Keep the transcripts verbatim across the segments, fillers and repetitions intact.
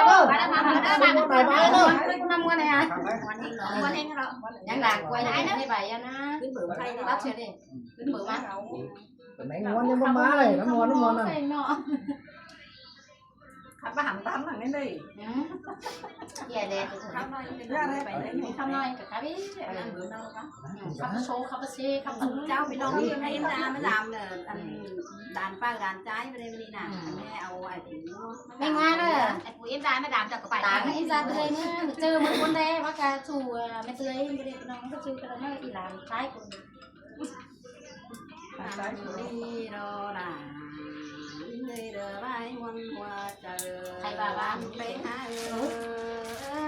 เออ ไปแล้ว ไปแล้ว ไปแล้ว ไปแล้ว ไปแล้ว ไปแล้ว ยังหลังกว่า ยังไม่ไปอ่ะนะ ขึ้นเบอร์มา ตัดเสียดิ ขึ้นเบอร์มา แต่แมงงอนยังบ่มาเลย น้ำมอน น้ำมอนน่ะ เนาะ ครับ มาหาตามหลังนี่เลย อืม เดี๋ยวเดี๋ยว ครับหน่อย เดี๋ยวไปเลย ครับหน่อย กับครับพี่ อันนั้นเบอร์น้องครับ ครับโชว์ ครับเซ่ ครับเจ้า พี่น้องนี่ให้ตามมาตามเนี่ย อันด่านป้าด่านใจไปเลยนี่นะ แม่เอาไอ้ผู้ แม่งมาเลย ไอ้ผู้อินดามาดามเจ้าก็ไป ตามอินดาไปเลยเนี่ย เจอหมดคนแดง ว่ากะสู่ เอ่อ แม่เตย บ่ได้น้องก็สู่กันแล้ว อีหลานซ้ายคน ใครว่าบ้าง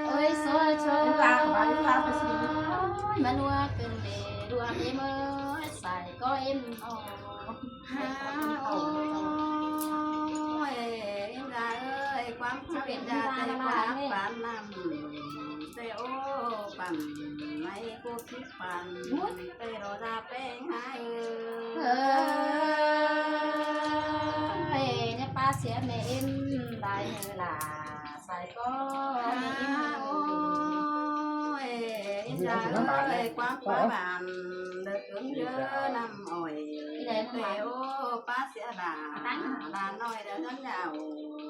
เอ้ย โซ่ โซ่ มานัวขึ้นเด้อ ดัวเอ็มเอ้ย ใส่ก็เอ็มออก ฮาโอ้ย อินดาเอ้ย ความเป็นดาแต่ความปานน้ำ แต่โอ้ ปั่นในกูคิดปั่น แต่รอดาแป้งหายเอ้ย เนี่ยป้าเสียแม่เอ็มได้เฮอล่ะ ใส่ก็แม่เอ็ม โอ้ย อินดาเอ้ย ความปานเลิกเกินเยอะน้ำอ้อย แต่โอ้ ป้าเสียหลาหลานน้อยเดี๋ยวฉันจะเอา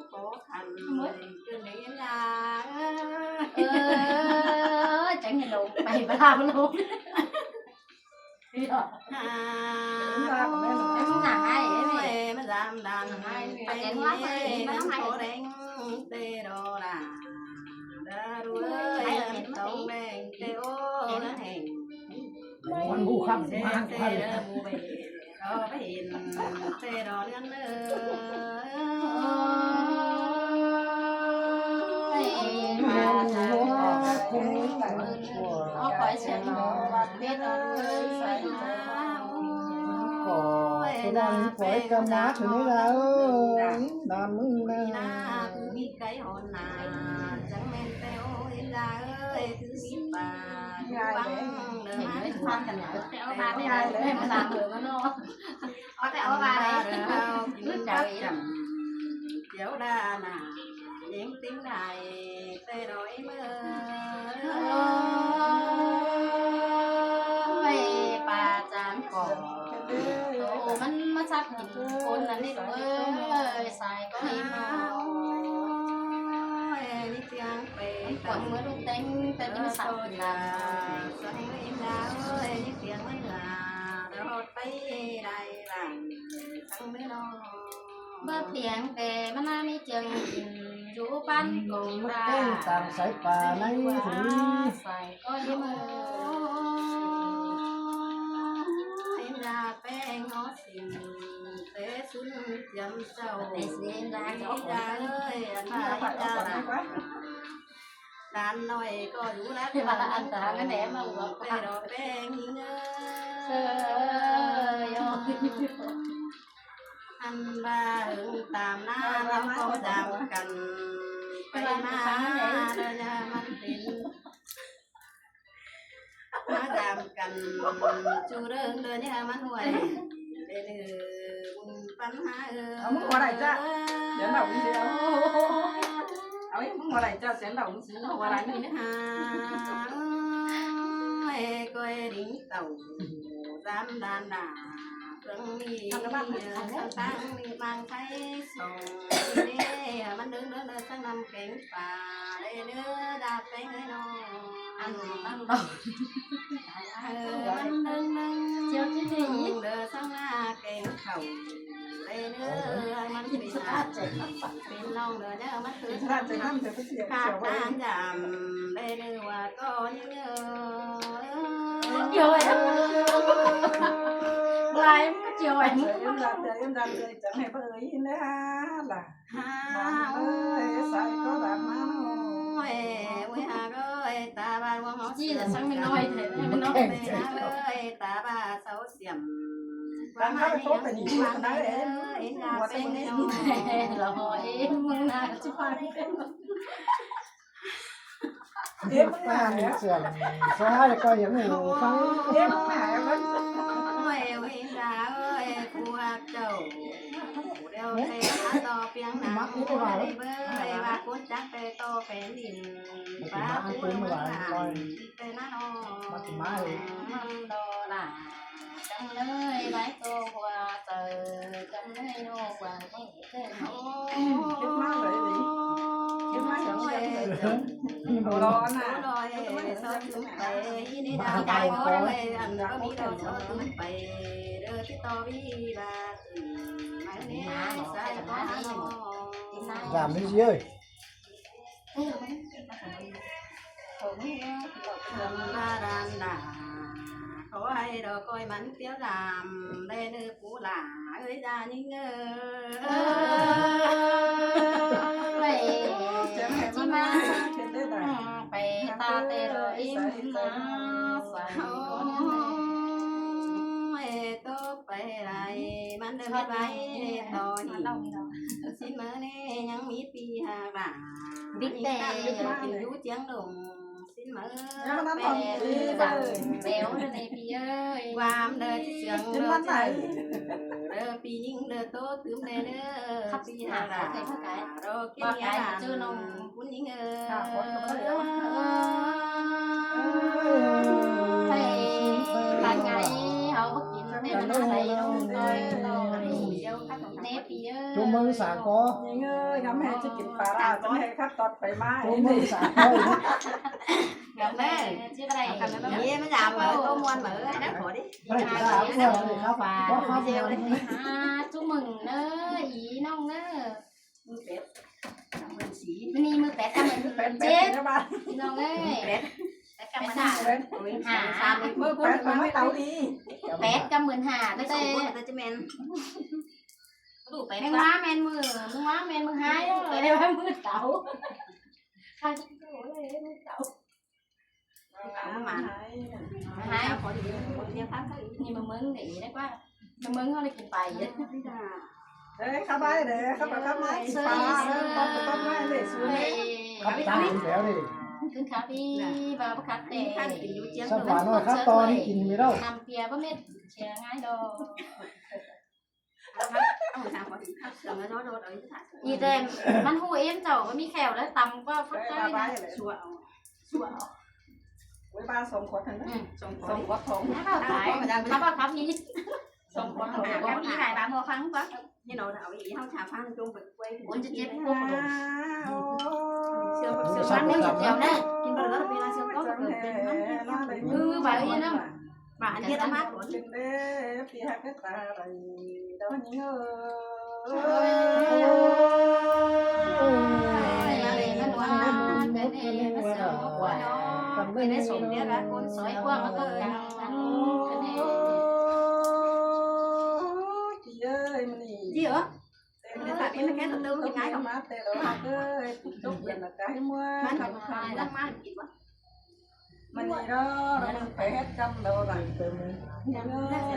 โคขันขึ้นในอินดาเอ้ย เออ จังเห็นลงไปบ้าลง หา หา โอ้ย มาดามดาน หา ไป เห็นว่า เห็นว่า ขอแรง เตโรลา ดารุเอ้ย ต้องแรง เตโอ แห่ง มันผู้ค้ำสิมา เตโร เตโรเรือนเอ้ย ขอให้เสียง ขอสนองขอให้กำมาถึงนี่ละเอ้ย นานมึงนะ มีไก่หอนนา จังแม่นแต่โอ้ยลาเอ้ย คือมีปลา เห็นไหม ฟังกันเนี่ย แต่เอามาไม่ได้เลย ให้มันตามเลยมันเนาะ เอาแต่เอามาเลย เจ้าอีก เดี๋ยวดาหน้า ยังติ้งได้แต่ดอยเมือง โอ้ย ป้าจานก่อ โตมันมาสักกินคนนั้นนี่เอ้ย สายก็เห็นเนาะ โอ้ย นี่เตียงเปรต มันกดมือลูกเต็ง แต่นี่มันสักกินละ สักไม่ได้เอ้ย นี่เตียงไม่หลา รอดไปได้หลัง สักไม่รอด บ่เพียงแต่มันมีเจิงกิน อยู่บ้านกงรา มันเต้นตามสายป่าในถึง สายก็ยิ้มเอ่ย เห็นดาแป้งหอสิง แต่สุนเจียมเจ้า แต่เสียงดาเจ้าของ เอ้ย อันดา อันดา หลานน้อยก็อยู่แล้ว อันตาก็แหนมาอวด แต่ดอกแป้งนี่เนอะ เออ อันว่าหึงตามหน้าเราก็จำกัน ไปมาเดินมันเป็น มาจำกัน จูเรื่องเดินเนี่ยมันห่วย เป็นปัญหาเออ เอามึงหัวไหล่จ้ะ เดี๋ยวเรามึงสิเอา เอาอีกมึงหัวไหล่จ้ะ เสียงเรามึงสิหัวไหล่นี่ หาเอ้ย ก้อยลิงเต่า สามด้านหน้า เพิ่งมีเยอะตั้งมีบางไทยสอง นี่มันเดินเดินเดินตั้งนำแกงป่า เลยเด้อดาบแป้งน้อย อันนั้น เออ มันเดินเดิน เจียวที่นี่ เดินตั้งหน้าแกงเข่า เลยเด้อ มันเป็นหน้าเป็นน้องเด้อเด้อ มันคือ ข้าตาจำได้เลยว่าก็ยังเยอะ เกี่ยวอะไร ลายมันเกี่ยวอะไร เอ็มดันเอ็มดันเลยจะให้เบอร์ยินได้ฮะล่ะ ฮะ เอ้ย ใส่ก็ดังนะ โอ้ย โอ้ย ฮะ เอ้ย ตาบ้า ว่าเขา นี่แหละ ช่างไม่น้อยเลย ไม่น้อยเลย เอ้ย ตาบ้า เสาเสียม ตั้งข้าวโต๊ะแต่นี่มาได้เอง หัวเต็มเลย เราเอง มึงน่าจะฟัง เอ๊ะ มึงมาเนี่ย เสียงซ้ายก็ยังอยู่ฟัง เอ๊ะ มึงมาเนี่ย โอ้ย เวลาเอ้ย พวกเจ้า เดี๋ยวไปหาต่อเปียงหน้า มัก เอ้ย ว่าคนจักไปต่อแผ่นดิน ฟ้าปูนเมืองหลาน ไปนั่นออก มันดอลา จำเลยไว้ตัวหัวเตอ จำเลยโยกว่า เก็บมาเลยนี่ เก็บมาเลย ร้อนน่ะ ไปนี่ได้ไป อันก็มีเราชอบไป เด้อที่ต่อวิบาก ยามนี้สิเอ้ย ขอให้ดอกกล้วยมันเปรี้ยวดำ ได้เนื้อปูหลา เอ้ย จานิงเอ้ย ไป จิมา ไปตาเตโรอิมนา สาธุ โอ้ย โตไปไร มันเดินไปต่อหิน สินเมื่อนี้ยังมีปีหากหลา บิ๊กแบง กินอยู่เจียงดง สินเมื่อ แล้วมันต้อง แปด ปี สาม แปด นั่นเองพี่เอ้ย ความเดินที่เสียง กินวันไหน เด้อปียิ่งเด้อโตตื่มเด้อเด้อ ครับ ปีหากหลา สิหาใครเข้าใจ รอกินยาดำ เจอน้อง คุณยิ่งเอ้ย ค่ะ ขอจบแล้วเดี๋ยว เฮ้ย ทานไง เขาก็กินเต้นน้ำใสลงต่อยต่อกันเดียว เนปีเอ้ย จุ่มมือสามก้อ ยิงเอ้ย ทำให้จะกินปลาร้า จะให้ขับตอดไปมา จุ่มมือสามก้อ อย่างแม่ ชื่ออะไร นี่มันยามเหมือนโตมวนเหมือนนั่นขอดิ ไม่ได้ปลาร้าเลยครับ ปลา เพราะครับ เดียวเลย อ่า จุ่มมือเนอะ อีน้องเนอะ มือแปด มือสี่ นี่มือแปดกับมือ มือแปด เจ็ด แปดนะบ้าน พี่น้องเอ้ย มือแปด แปดกับมือห้า แปด โอ้ย ห้า สาม มือแปด มือเต๋าดี แปดกับมือห้า แต่ แต่ แต่จะแม่น ดูไป แมงว่าแม่นมือ แมงว่าแม่นมือห้า แต่ว่ามือเต๋า ค่ะ โอ้ย มือเต๋า เอามา หาย นี่มาเมืองไหนได้ปะ มาเมืองเขาเลยกินไปเยอะ เอ้ย เข้าไปเลย เข้าไป เข้าไป เอ้ย ปลา เอ้ย ต้น ต้นไม้เลย สวย เอ้ย ครับ ตามแล้วดิ ขึ้นครับพี่ บ่าวประคับแต่ สัปดาห์น้อยครับ ตอนนี้กินไม่ได้ ทำเปียบ่เม็ดเชียร์ง่ายดอก อีแต่มันฮู้เอ็นเจ้าก็มีแขวแล้วตำก็ฟักใจนะ ชั่วเอา ชั่วเอา ไว้บ้านสองขวดเท่านั้น อืม สองขวด สองขวดทอง ถ้าว่าขาย ถ้าว่าขายมี สองขวดทอง ก็มีขายบางหัวครั้งปะ นี่เราเอาอีกเท่าชาพังจงไปกล้วย โอ้ย จะเจ็บปวด เสียว เสียว เสียว เสียว เสียว เสียว กินไปแล้วเป็นอะไร เสียวก็เกิดเป็นมัน คือแบบนี้นะ มาอันนี้ละมาก่อน เป็นเด้อ ปีหักตาไหลดอนเงย เอ้ย มันว่า มันว่า มันว่า มันได้ส่งเดียวกัน คนสวยกว่ามันก็เออ เอ้ย มันนี่ เดี๋ยว เต็มเลยค่ะ นี่มันแค่ตัวเติม ตก ง่ายของ มาแต่ละวันเอ้ย ตกเย็นละกายมัว มัน ทำ ทำ ทำ มากินวะ มันนี่เนาะ เราไปเฮ็ดกรรมเราหลังเติม เออ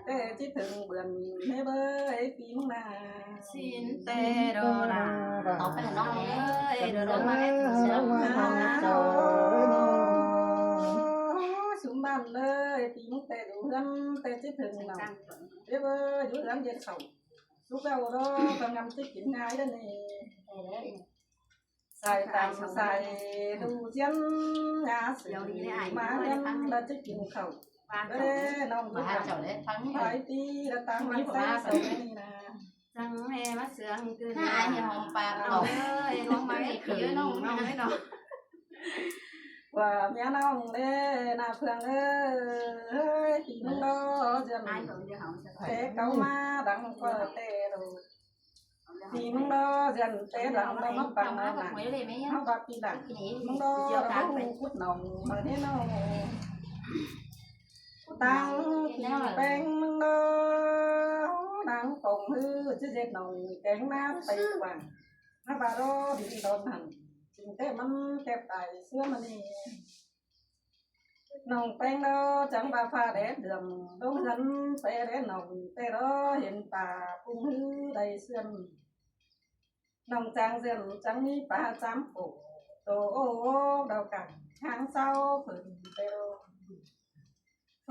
แต่จิตถึงเบือนเฮ้ยเบ้ย ปีมึงนา สินเตโดรา ต่อไปเนาะ เอ้ย โดรา มาเฮ็ดเสือมาทำเจ้า สุมบันเลย ปีมึงแต่ดูเฮือน แต่จิตถึงเรา เฮ้ยเบ้ย ดูเฮือนเย็นเขา สุกแล้วเนาะ กำลังจะกินง่ายแล้วนี่ เออ ใส่ตามใส่ดูเจียนงาเสียวดีเลย มาเรียนเราจะกินข้าว เอ้ย น้อง มาหาเจ้าเลย ฟังนี่ หลายปีแล้ว ตามมันใส่ใส่นี่นะ จังแม่มาเสืองคืน ถ้าอายเนี่ยหอมปาก เอาเลย ลงมาให้เขียวน้อง น้องให้น้อง ว่าเมียน้องเด้อ หน้าเฟืองเอ้ย ปีมึงรอเจียน แต่เก่ามาดังกว่าแต่โด ปีมึงรอเจียนเตะหลังเรามาปังมาหนัง เฮาว่าปีหลัง มึงรอเรามาหุงกุดหนองมาให้น้อง ตังกี่แปงมึงรอ นางปงหื้อจะเจ็ดหนอง แกงน้ำไปหวัง ถ้าบาดอดินดอนหัน จึงเตะมันแก็บไตเสื้อมันนี่ น้องแปงเนาะ จังว่าฟ้าแดดเดือม ลงหันไปแดดน้อง แต่รอเห็นป่าปุ้งหื้อได้เสื่อม น้องจางเสื่อม จังมีป่าจามโปะ โตโอ้ดาวกัง หางเศร้าเพิ่นไปรอ ฝ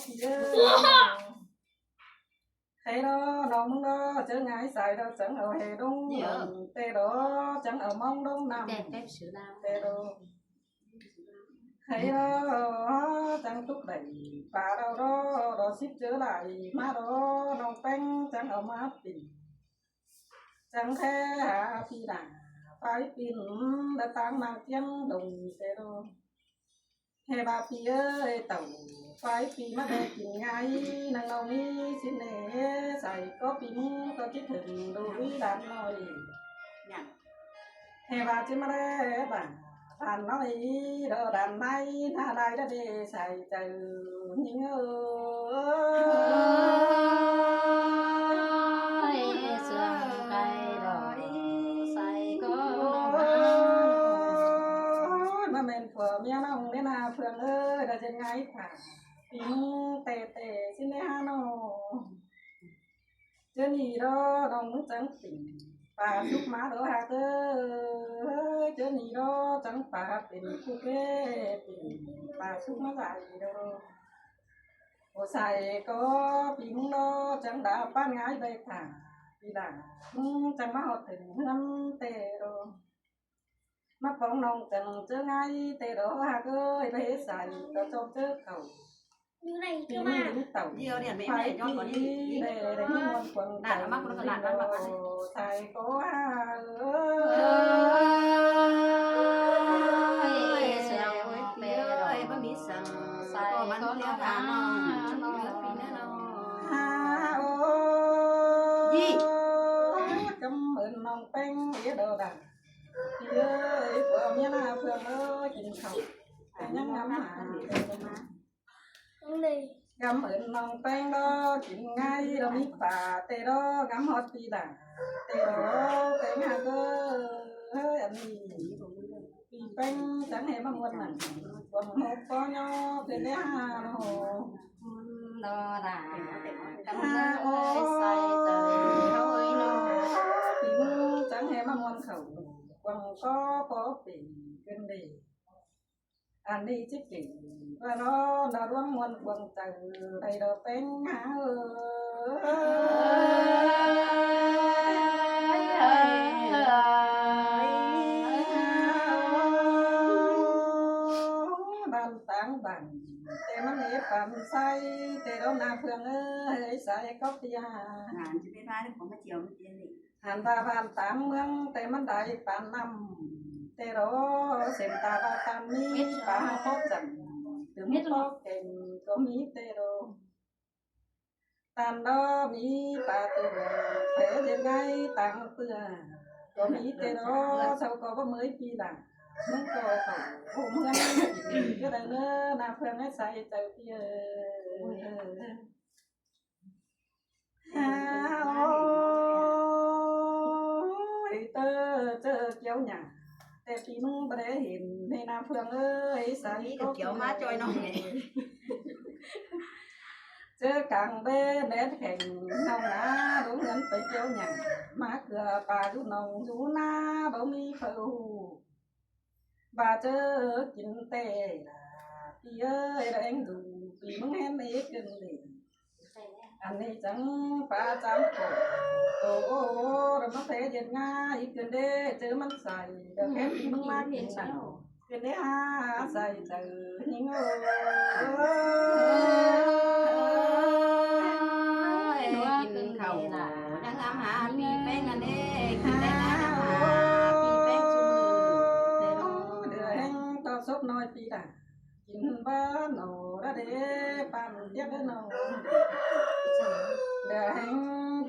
เฮโล น้องมึงเนาะ เจอไงสายเราจังเอาเฮดง เตโล จังเอามองดงนำ เตโล เฮโล จังตุ๊กได้ปาเราโล เราสิบเจอหลายมาโล น้องแป้งจังเอามาปิ่น จังแท้หาปีหน้า ไปปิ่น และตางนางเจียงดงเตโล เฮบาปีเอ้ยเต่า ไปปีมาได้กินไง นางน้องมีสิเนใส่ก็ปีมึงก็คิดถึงดูวิลานน้อย เฮบาจิมาได้บ้าน บ้านน้อย ดอด้านใน หน้าลายดะเดใส่ใจ ยิงเอ้ย เสื่อมไกลดอก ใส่ก็ โอ๊ย มาแม่นผัวเมียน้องเด้อนาเฟืองเอ้ย ดาเจนไงค่ะ ปีมึงเตะเตะสิเนฮะน้อง เจอนี่ดอน้องมึงจังปิ่น ปาสุกมาดอฮักเอ้ย เจอนี่ดอจังปาเป็นผู้เป้ปิ่น ปาสุกมาไหลดอ โอใส่ก็ปีมึงดอจังดาป้านง่ายใบขาปีหลังมึงจังมาหอดถึงเฮือนเตดอ มาปองน้องจังเจอไงเตดอฮักเอ้ย ไปเฮ็ดสายก็จบเจอเขา อยู่ไหนก็มา ปีนี้เต่า เดี๋ยวเนี่ยแม่ ไป แม่ย้อนก่อนนี่ ปีได้ได้มีมวลควง นั่นเอามาคนละขนาดนั้นมา ใส่ก็ฮักเอ้ย เอ้ย เสียงเปรย์ เอ้ย บ่มีสัง ใส่ก็มันเรียกหาน้อง น้อง ปีนี้น้อง ฮาโอ้ ยี่ กำเอิญน้องแป้งเอโดดา เอ้ย ผัวเมียหน้าเฟืองเอ้ย กินข้าวแต่ยังงามหา กำเอิญน้องแป้งดอ กินไงดอ มีป่าเตดอ กำฮอดปีดา เตดอ แป้งฮักเอ้ย อันนี้ ปีแป้งจังแห่มามวนหนัง ความโฮปอยอ เป็นได้ฮาโน ดอดา กำเอิญใส่ใจเฮาเอ้ยน้อง ปีจังแห่มามวนเขา ความก็ปอเป็นเกินเด อันนี้จิเก่งว่าน้อ นร่วงมวลควงใจ ได้ดอกแป้งหาเอ้ย บ้านต่างบ้าน แต่มันเอปันใส แต่เราหน้าเฟืองเอ้ย ใสก็เปีย หลานจะไปพาเรื่องของมาเจียวมาเจียวเลย หันว่าบ้านต่างเมืองแต่มันได้ปานน้ำ แต่รอเส้นตาว่าตามนี้ปลาพบจัน ถึงพบเก่งก็มีแต่รอ ตันดอมีปลาตัวแผลเย็นไงต่างเปื่อ ก็มีแต่รอเศร้าก็บ่เมื่อยปีหลัง มึงก็เขาโอ้เมืองก็ได้เนอะ หน้าเฟืองให้ใส่ใจเปีย ฮาโอ้ย เตอเจอเกี้ยวหญ้า แต่ปีมึงบ่ได้เห็นในนาเฟืองเอ้ย ใสก็เกี้ยวมาจอยน้องไง เจอกลางเบ้แดดแข็งน้องนา รู้เงินไปเกี้ยวหญ้า มาเกลือปลาดูน้องดูนา บ่มีเผา บ่าเจอกินแต่ละปีเอ้ย แรงดูปีมึงแฮมอีกเกินเลย อันนี้จังปลาจำโกโตโอ้ระมาแผลเย็นง่ายเกินเด้ เจอมันใส่เดี๋ยวแค่ปีมึงมากินหนังเกินได้หาใส่เจอหิงเอ้ย กินข้าวยังงามหาปีแป้งอันนี้ กินได้งามหาปีแป้งซุมื้อ เดือแห้งต่อศพน้อยปีละ กินบ้านหนอระเดปานเดียกเด้อน้อง เดือแห้ง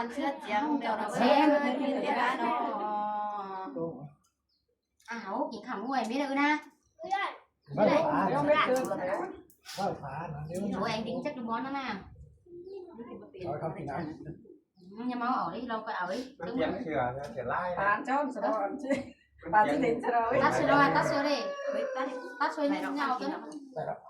อนเสื้อเจียงเดี๋ยวเราเสียเงินเดือนเนาะ อ้าว กินข้าวมื้อไหวไหมล่ะนะ เบ้าฝา เบ้าฝาหน่อยเร็ว โอ้ย แองดิ้งจักรมอนนั่นน่ะ เอาครับพี่น้อง อืม อย่ามาเอาเลย เราก็เอาเลย มันเตรียมเสื้อ เสื้อลาย ปานจ้อนสะดอนสิ ปานที่เด่นสะดอน ตัดเสื้อเลย ตัดเสื้อเลย ตัดเสื้อเลย เอาไป ได้ครับ